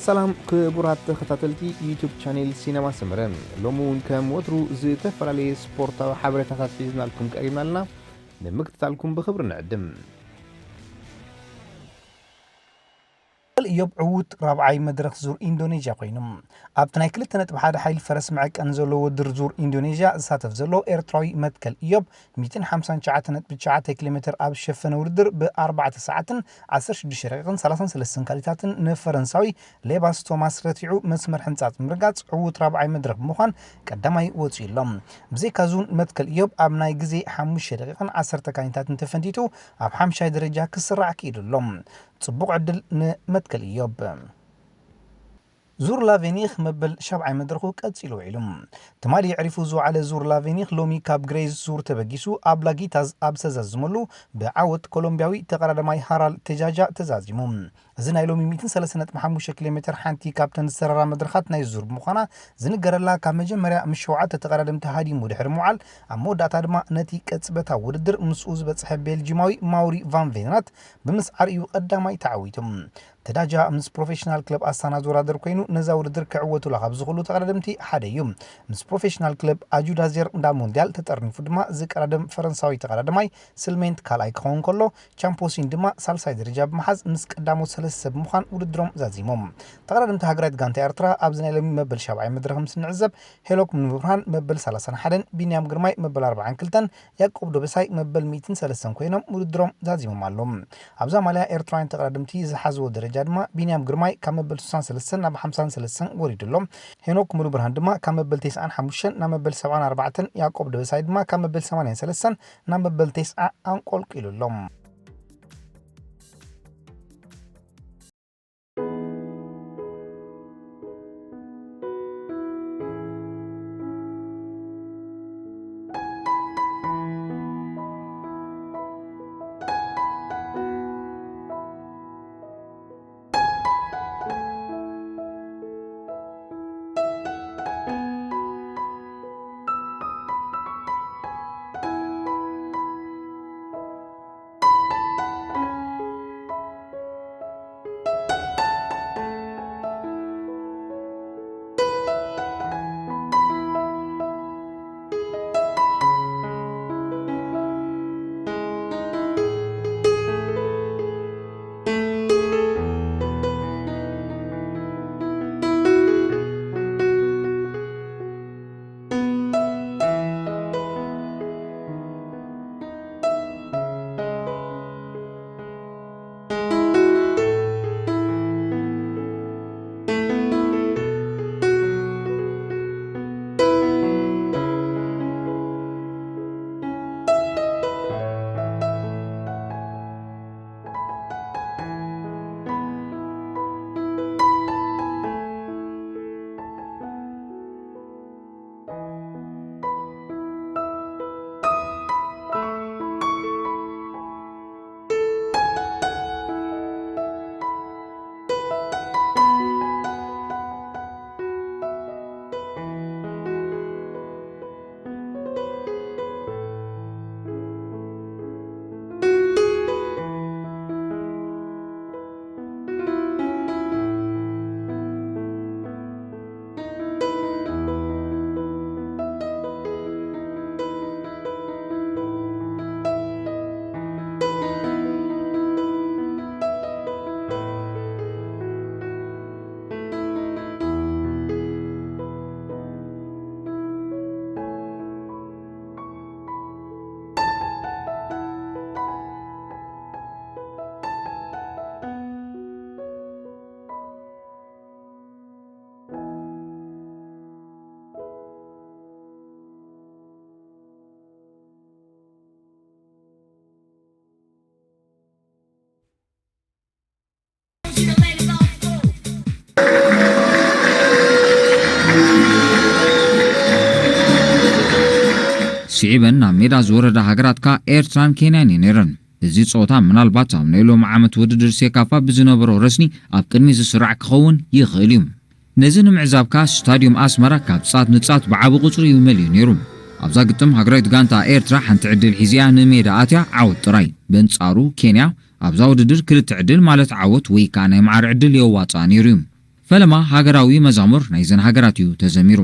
ሰላም ክቡራት ተኸታተልቲ ዩቱብ ቻኔል ሲነማ ሰመረ፣ ሎሚ እውን ከም ወትሩ ዝተፈላለየ ስፖርታዊ ሓበሬታታት ሒዝናልኩም ቀሪብና ኣለና። ንምክትታልኩም ብኽብሪ ንዕድም። ኢዮብ ዕዉት ራብዓይ መድረኽ ዙር ኢንዶኔዥያ ኮይኑ፣ ኣብቲ ናይ ክልተ ነጥቢ ሓደ ሓይሊ ፈረስ መዐቀኒ ዘለዎ ውድድር ዙር ኢንዶኔዥያ ዝሳተፍ ዘሎ ኤርትራዊ መትከል ኢዮብ ሚእትን ሓምሳን ትሽዓተን ነጥቢ ትሽዓተ ኪሎ ሜትር ኣብ ዝሸፈነ ውድድር ብኣርባዕተ ሰዓትን ዓሰርተ ሽዱሽተ ደቂቕን ሰላሳን ሰለስተን ካሊታትን ንፈረንሳዊ ሌባስ ቶማስ ረቲዑ መስመር ሕንጻጽ ምርጋጽ ዕዉት ራብዓይ መድረኽ ብምዃን ቀዳማይ ወጺኡ ኣሎ። ብዘይካ'ዚ እውን መትከል ኢዮብ ኣብ ናይ ግዜ ሓሙሽተ ደቂቕን ዓሰርተ ካሊታትን ተፈንቲቱ ኣብ ሓምሻይ ደረጃ ክስራዕ ክኢሉ ኣሎ። ጽቡቕ ዕድል ንመትከል ኢዮብ። ዙር ላቬኒኽ መበል ሻብዓይ መድረኹ ቀጺሉ ውዒሉ። ትማሊ የዕሪፉ ዝወዓለ ዙር ላቬኒኽ ሎሚ ካብ ግሬዝ ዙር ተበጊሱ ኣብ ላጊታዝ ኣብ ዝተዛዝመሉ ብዓወት ኮሎምቢያዊ ተቐዳዳማይ ሃራል ተጃጃ ተዛዚሙ። እዚ ናይ ሎሚ ሚእትን ሰለስተን ነጥቢ ሓሙሽተ ኪሎ ሜትር ሓንቲ ካብተን ዝተረራ መድረኻት ናይ ዙር ብምዃና ዝንገረላ ካብ መጀመርያ ምስ ሸውዓተ ተቐዳደምቲ ሃዲሙ ድሕሪ ምውዓል ኣብ መወዳእታ ድማ ነቲ ቅጽበታዊ ውድድር ምስኡ ዝበጽሐ ቤልጂማዊ ማውሪ ቫን ቬናት ብምስዓር እዩ ቀዳማይ ተዓዊቱ። ተዳጃ ምስ ፕሮፌሽናል ክለብ ኣስታና ዝወዳደር ኮይኑ ነዛ ውድድር ክዕወቱላ ካብ ዝኽእሉ ተቐዳደምቲ ሓደ እዩ። ምስ ፕሮፌሽናል ክለብ ኣጁዳዜር እንዳ ሞንዲያል ተጠርኒፉ ድማ ዝቀዳደም ፈረንሳዊ ተቐዳደማይ ስልሜንት ካልኣይ ክኸውን ከሎ ቻምፖሲን ድማ ሳልሳይ ደረጃ ብምሓዝ ምስ ቀዳሞት ሰለስተ ብምዃን ውድድሮም ዛዚሞም። ተቐዳደምቲ ሃገራዊት ጋንታ ኤርትራ ኣብዚ ናይ ሎሚ መበል ሻብዓይ መድረኽ ምስ ንዕዘብ ሄኖክ ምሉብርሃን መበል ሰላሳን ሓደን፣ ቢንያም ግርማይ መበል ኣርባዓን ክልተን፣ ያዕቆብ ደበሳይ መበል ሚእትን ሰለስተን ኮይኖም ውድድሮም ዛዚሞም ኣለዉ። ኣብዛ ማልያ ኤርትራውያን ተቐዳደምቲ ዝሓዝዎ ደረጃ ድማ ቢንያም ግርማይ ካብ መበል ስሳን ሰለስተን ናብ ሓምሳን ሰለስተን ወሪዱ ኣሎ። ሄኖክ ሙሉብርሃን ድማ ካብ መበል ተስዓን ሓሙሽተን ናብ መበል ሰብዓን ኣርባዕተን፣ ያዕቆብ ደበሳይ ድማ ካብ መበል ሰማንያን ሰለስተን ናብ መበል ተስዓ ኣንቆልቂሉ ኣሎ። ስዒበን ናብ ሜዳ ዝወረዳ ሃገራት ከኣ ኤርትራን ኬንያን እየን ነይረን። እዚ ጸወታ ምናልባት ኣብ ናይ ሎሚ ዓመት ውድድር ሴካፋ ብዝነበሮ ረስኒ ኣብ ቅድሚ ዝስራዕ ክኸውን ይኽእል እዩ። ነዚ ንምዕዛብ ከኣ ስታድዮም ኣስመራ ካብ ጻት ንጻት ብዓቢ ቁጽሪ እዩ መሊኡ ነይሩ። ኣብዛ ግጥም ሃገራዊት ጋንታ ኤርትራ ሓንቲ ዕድል ሒዚኣ ንሜዳ ኣትያ ዓወት ጥራይ። በንጻሩ ኬንያ ኣብዛ ውድድር ክልተ ዕድል ማለት ዓወት ወይ ከኣ ናይ መዓር ዕድል የዋጽኣ ነይሩ እዩ። ፈለማ ሃገራዊ መዛሙር ናይዘን ሃገራት እዩ ተዘሚሩ።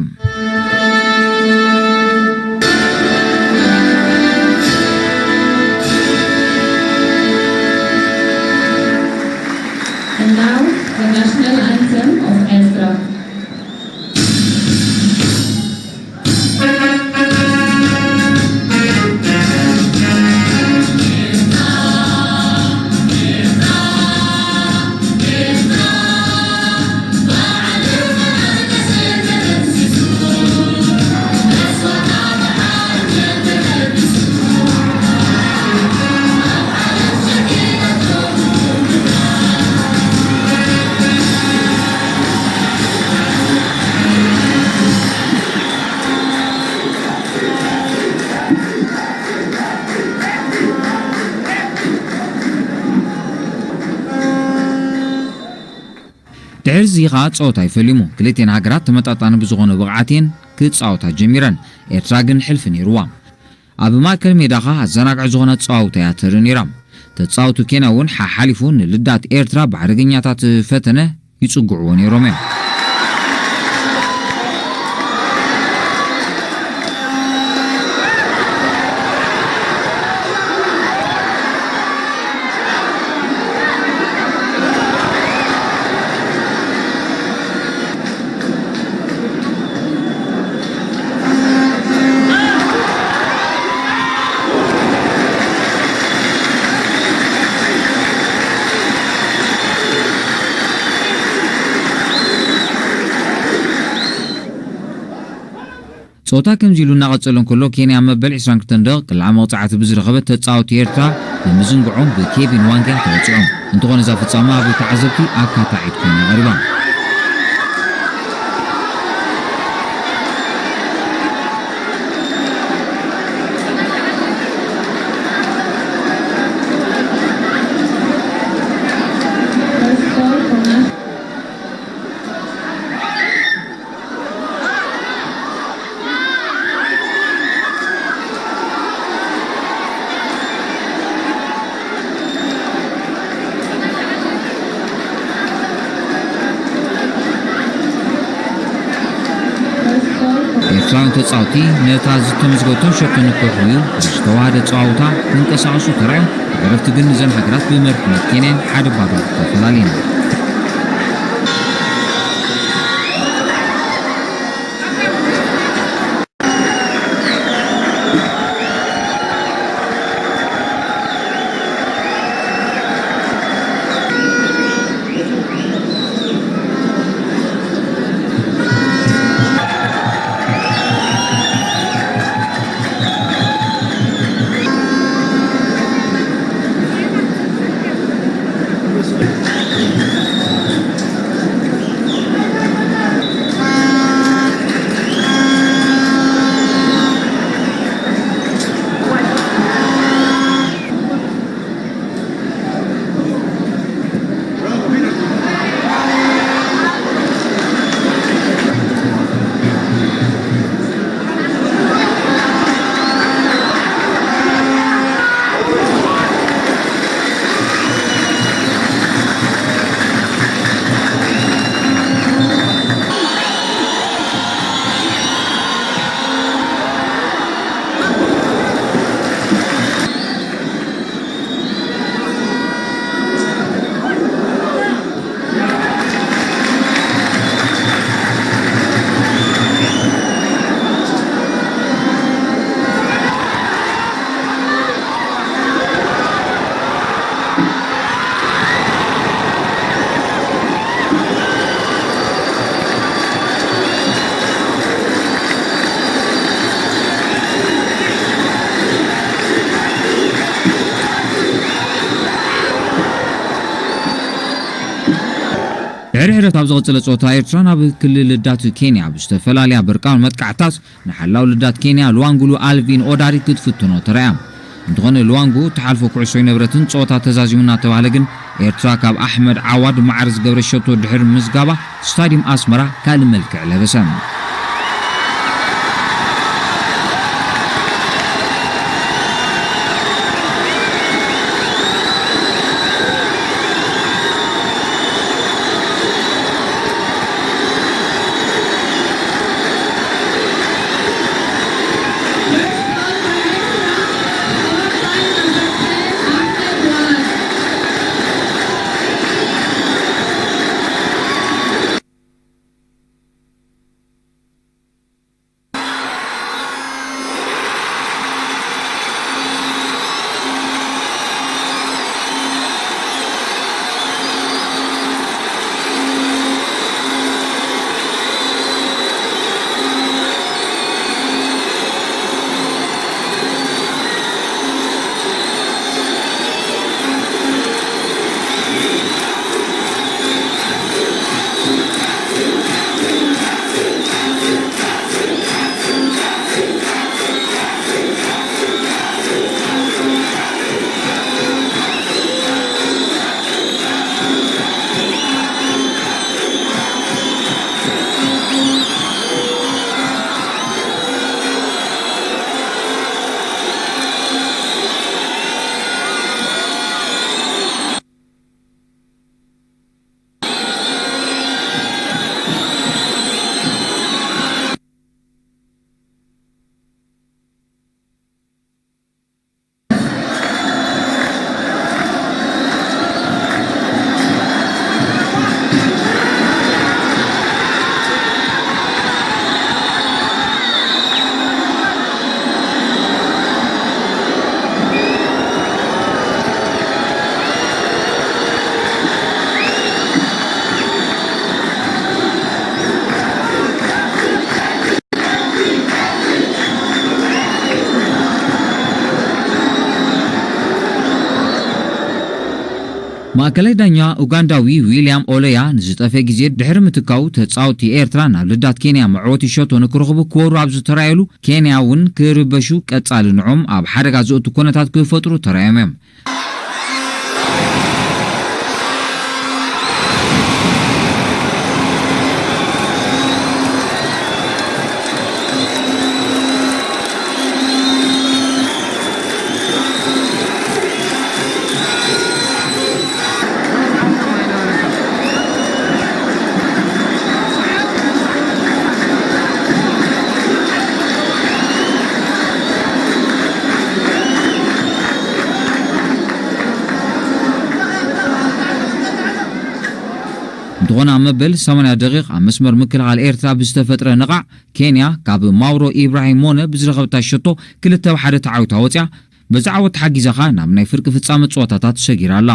And now, the national anthem of Ertra. ድሕርዚ ኸኣ ጸወታ ይፈሊሙ። ክልቴን ሃገራት ተመጣጣኒ ብዝኾነ ብቕዓት እየን ክጻወታ ጀሚረን። ኤርትራ ግን ሕልፊ ነይርዋ። ኣብ ማእከል ሜዳ ኸኣ ኣዘናጋዒ ዝኾነ ኣጸዋውታ እያ ተርኢ ነይራ። ተጻወቱ ኬንያ እውን ሓሓሊፉ ንልዳት ኤርትራ ብሓደገኛታት ፈተነ ይጽግዕዎ ነይሮም እዮም። ጸወታ ከምዚ ኢሉ እናቐጸለ እንከሎ፣ ኬንያ መበል ዕስራን ክልተን ደቂቕ ቅልዓ መቕጻዕቲ ብዝረኸበት ተጻወቲ ኤርትራ ብምዝንግዖም ብኬቪን ዋንጋ ተቐጺዖም። እንተኾነ፣ እዛ ፍጻመ ኣብ ተዓዘብቲ ኣካታዒት ኮይና ቀሪባ። ኤርትራውያን ተጻወቲ ነታ ዝተመዝገበቶም ሸቶ ንክሕውዩ ብዝተዋህደ ጸዋውታ ክንቀሳቐሱ ተራእዮም። ዕረፍቲ ግን እዘን ሃገራት ብመሪሕነት ኬንያን ሓደ ባዶ ተፈላልየን። ድሕሪ ዕረፍቲ ኣብ ዝቐጸለ ጸወታ፣ ኤርትራ ናብ ክልል ልዳት ኬንያ ብዝተፈላለያ በርቃን መጥቃዕታት ንሓላው ልዳት ኬንያ ልዋንጉሉ ኣልቪን ኦዳሪ ክትፍትኖ ተራእያ። እንተኾነ፣ ልዋንጉ እትሓልፎ ኩዕሶ ኣይነበረትን፣ ጸወታ ተዛዚሙ እናተባህለ ግን፣ ኤርትራ ካብ ኣሕመድ ዓዋድ ማዕረ ዝገብረ ሸቶ ድሕሪ ምዝጋባ፣ ስታድዩም ኣስመራ ካልእ መልክዕ ለበሰ። ማእከላይ ዳኛ ኡጋንዳዊ ዊልያም ኦሎያ ንዝጠፈ ግዜ ድሕሪ ምትካው፣ ተጻወትቲ ኤርትራ ናብ ልዳት ኬንያ መዕወቲ ሸቶ ንክረኽቡ ክወሩ ኣብ ዝተራእየሉ፣ ኬንያ እውን ክርበሹ ቀጻሊ ንዖም ኣብ ሓደጋ ዘእቱ ኩነታት ክፈጥሩ ተራእዮም እዮም። እንተኾነ ኣብ መበል ሰማንያ ደቂቕ ኣብ መስመር ምክልኻል ኤርትራ ብዝተፈጥረ ነቓዕ፣ ኬንያ ካብ ማውሮ ኢብራሂም ሞነ ብዝረኸበታ ሸቶ ክልተ ብ ሓደ ተዓዊታ ወፂኣ። በዚ ዓወት ተሓጊዛ ኸኣ ናብ ናይ ፍርቂ ፍጻመ ጸወታታት ሰጊራ ኣላ።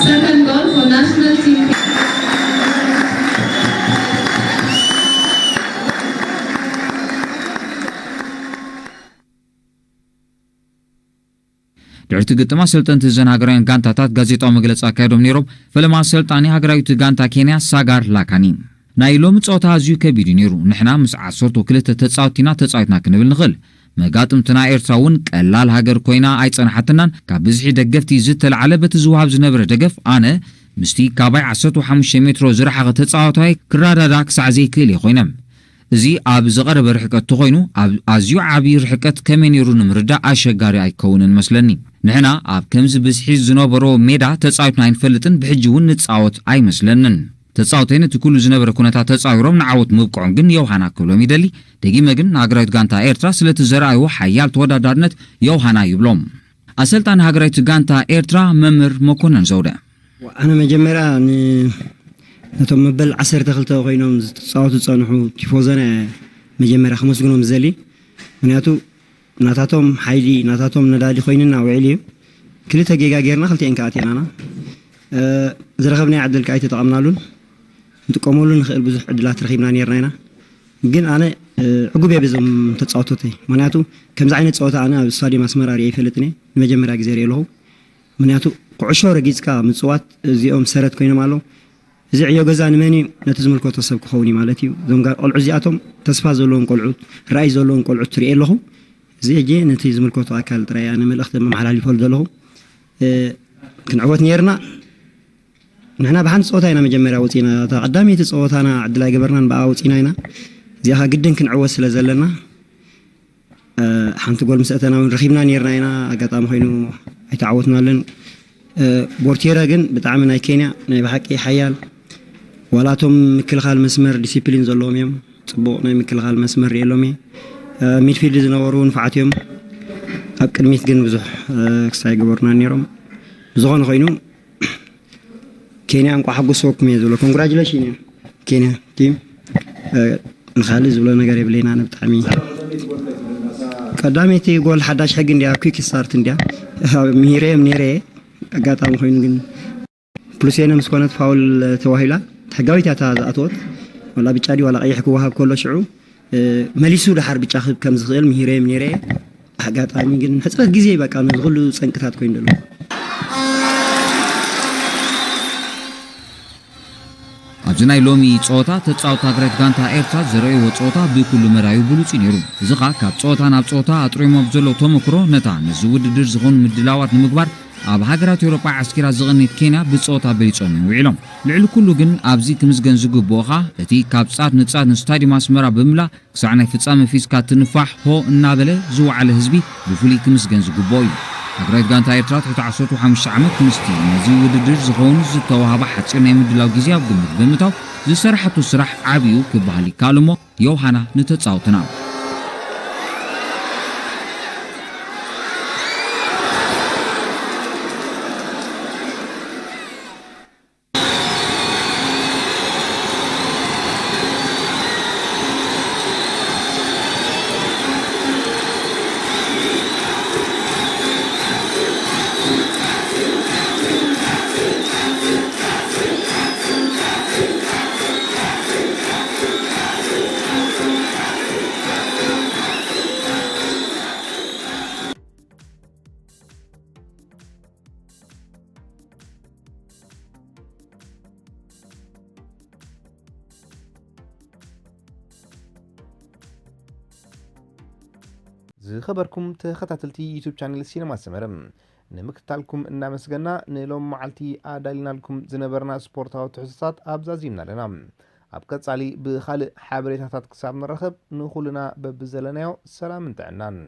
Second goal for national team. ድሕርቲ ግጥም ኣሰልጠንቲ እዘን ሃገራውያን ጋንታታት ጋዜጣዊ መግለጺ ኣካይዶም ነይሮም። ፈለማ ኣሰልጣኒ ሃገራዊት ጋንታ ኬንያ ሳጋር ላካኒ፣ ናይ ሎሚ ጸወታ ኣዝዩ ከቢድ እዩ ነይሩ። ንሕና ምስ ዓሰርተ ክልተ ተጻወትቲ ኢና ተጻዊትና ክንብል ንኽእል። መጋጥምትና ኤርትራ እውን ቀላል ሃገር ኮይና ኣይጸንሓትናን። ካብ ብዝሒ ደገፍቲ ዝተላዕለ በቲ ዝወሃብ ዝነበረ ደገፍ ኣነ ምስቲ ካባይ ዓሰርተ ሓሙሽተ ሜትሮ ዝረሓቐ ተጻዋታይ ክረዳዳ ክሳዕ ዘይክእል እየ ኮይነ። እዚ ኣብ ዝቐረበ ርሕቀት ተኾይኑ፣ ኣብ ኣዝዩ ዓቢ ርሕቀት ከመይ ነይሩ ንምርዳእ ኣሸጋሪ ኣይከውንን መስለኒ። ንሕና ኣብ ከምዚ ብዝሒ ዝነበሮ ሜዳ ተጻዊትና ኣይንፈልጥን፣ ብሕጂ እውን ንጻወት ኣይመስለንን። ተጻወተይ ነቲ ኩሉ ዝነበረ ኩነታት ተጻዊሮም ንዓወት ምብቅዖም ግን ዮውሃና ክብሎም ይደሊ። ደጊመ ግን ንሃገራዊት ጋንታ ኤርትራ ስለቲ ዘርኣይዎ ሓያል ተወዳዳርነት ዮውሃና ይብሎም። ኣሰልጣኒ ሃገራዊት ጋንታ ኤርትራ መምህር መኮነን ዘውደ። ኣነ መጀመርያ ን-፣ ነቶም መበል ዓሰርተ ክልተ ኮይኖም ዝጻወቱ ዝጸንሑ ቲፎዞና መጀመርያ ከመስግኖም ዝደሊ። ምክንያቱ ናታቶም ሓይሊ፣ ናታቶም ነዳዲ ኮይንና ውዒሉ እዩ። ክልተ ጌጋ ጌርና፣ ክልቲኤን ከኣ ኣቴናና። እ፣ ዝረኸብናዮ ዕድል ከኣ ኣይተጠቐምናሉን። ክንጥቀመሉ ንኽእል ብዙሕ ዕድላት ረኺብና ኔርና ኢና። ግን ኣነ፣ እ፣ ዕጉብ እየ በዞም ተጻወቶተይ። ምኽንያቱ ከምዚ ዓይነት ጸወታ ኣነ ኣብ ስታድዮም ኣስመራ ርእየ ኣይፈልጥን እየ። ንመጀመርያ ግዜ ርእየ ኣለኹ። ምኽንያቱ ኩዕሾ ረጊጽካ ምጽዋት እዚኦም ሰረት ኮይኖም ኣለዉ። እዚ ዕዮ ገዛ ንመን እዩ? ነቲ ዝምልከቶ ሰብ ክኸውን እዩ ማለት እዩ። እዞም ጋ-፣ ቆልዑ እዚኣቶም ተስፋ ዘለዎም ቆልዑት፣ ራእይ ዘለዎም ቆልዑት ርእየ ኣለኹ። እዚ ሕጂ ነቲ ዝምልከቶ ኣካል ጥራይ ኣነ መልእኽቲ መመሓላሊፈሉ ዘለኹ። እ፣ ክንዕወት ኔርና። ንሕና ብሓንቲ ጸወታ ኢና መጀመርያ ወጺና። እታ ቀዳመይቲ ጸወታና ዕድል ኣይገበርናን፣ ብኣ ወጺና ኢና። እዚኣ ኸኣ ግድን ክንዕወት ስለ ዘለና፣ እ፣ ሓንቲ ጎል ምስ ኣተና እውን ረኺብና ኔርና ኢና። ኣጋጣሚ ኮይኑ ኣይተዓወትናለን። እ፣ ቦርቴረ ግን ብጣዕሚ ናይ ኬንያ ናይ ብሓቂ ሓያል፣ ዋላ እቶም ምክልኻል መስመር ዲሲፕሊን ዘለዎም እዮም። ጽቡቕ ናይ ምክልኻል መስመር ርእየሎም እየ። እ፣ ሚድፊልድ ዝነበሩ ንፉዓት እዮም። ኣብ ቅድሚት ግን ብዙሕ፣ እ፣ ክስታይ ኣይገበሩናን ኔሮም። ብዝኾነ ኮይኑ፣ ኬንያ እንቋዕ ሓጎሰኩም እየ ዝብሎ። ኮንግራጁሌሽን እዩ ኬንያ ቲም። እ፣ ንኻልእ ዝብሎ ነገር የብለይን ኣነ ብጣዕሚ። ቀዳመይቲ ጎል ሓዳሽ ሕጊ እንድያ፣ ኩክ ስታርት እንድያ። ኣብ ምሂረዮም ነይረ እየ። ኣጋጣሚ ኮይኑ ግን ፕሉሴነ ምስ ኮነት ፋውል ተዋሂላ። ሕጋዊት እያ እታ ዝኣተወት። ዋላ ብጫ ድዩ ዋላ ቀይሕ ክወሃብ ከሎ ሽዑ፣ እ፣ መሊሱ ደሓር ብጫ ክህብ ከም ዝኽእል ምሂረዮም ነይረ እየ። ኣጋጣሚ ግን ሕጽረት ግዜ በቃ ነዚ ኩሉ ጸንቅታት ኮይኑ ዘሎ። ኣብዚ ናይ ሎሚ ጸወታ ተጻወቲ ሃገራዊት ጋንታ ኤርትራ ዘርእይዎ ጸወታ ብኩሉ መዳዩ ብሉጽ እዩ ነይሩ። እዚ ኸኣ ካብ ጸወታ ናብ ጸወታ ኣጥርዮም ኣብ ዘሎ ተመክሮ ነታ ነዚ ውድድር ዝኾኑ ምድላዋት ንምግባር ኣብ ሃገራት ኤውሮጳ ዓስኪራ ዝቐነየት ኬንያ ብጸወታ በሊጾም እዮም ውዒሎም። ልዕሊ ኩሉ ግን ኣብዚ ክምስገን ዝግብኦ ኸኣ እቲ ካብ ጻት ንጻት ንስታድዩም ኣስመራ ብምላ ክሳዕ ናይ ፍጻመ ፊስካ ትንፋሕ ሆ እናበለ ዝወዓለ ህዝቢ ብፍሉይ ክምስገን ዝግብኦ እዩ። ሃገራዊት ጋንታ ኤርትራ ትሕቲ ዓሰርተ ሓሙሽተ ዓመት ኣንስቲ ነዚ ውድድር ዝኸውን ዝተዋህባ ሓጺር ናይ ምድላው ግዜ ኣብ ግምት ብምእታው ዝሰራሓቶ ስራሕ ዓብዩ ክበሃል ይከኣል እሞ ዮውሃና ንተጻወትና። ዝኸበርኩም ተኸታተልቲ ዩቱብ ቻነል ሲነማ ሰመረ፣ ንምክትታልኩም እናመስገና፣ ንሎም መዓልቲ ኣዳሊናልኩም ዝነበርና ስፖርታዊ ትሕዝቶታት ኣብዛዚምና ኣለና። ኣብ ቀጻሊ ብኻልእ ሓበሬታታት ክሳብ ንራኸብ፣ ንኹልና በብዘለናዮ ሰላምን ጥዕናን።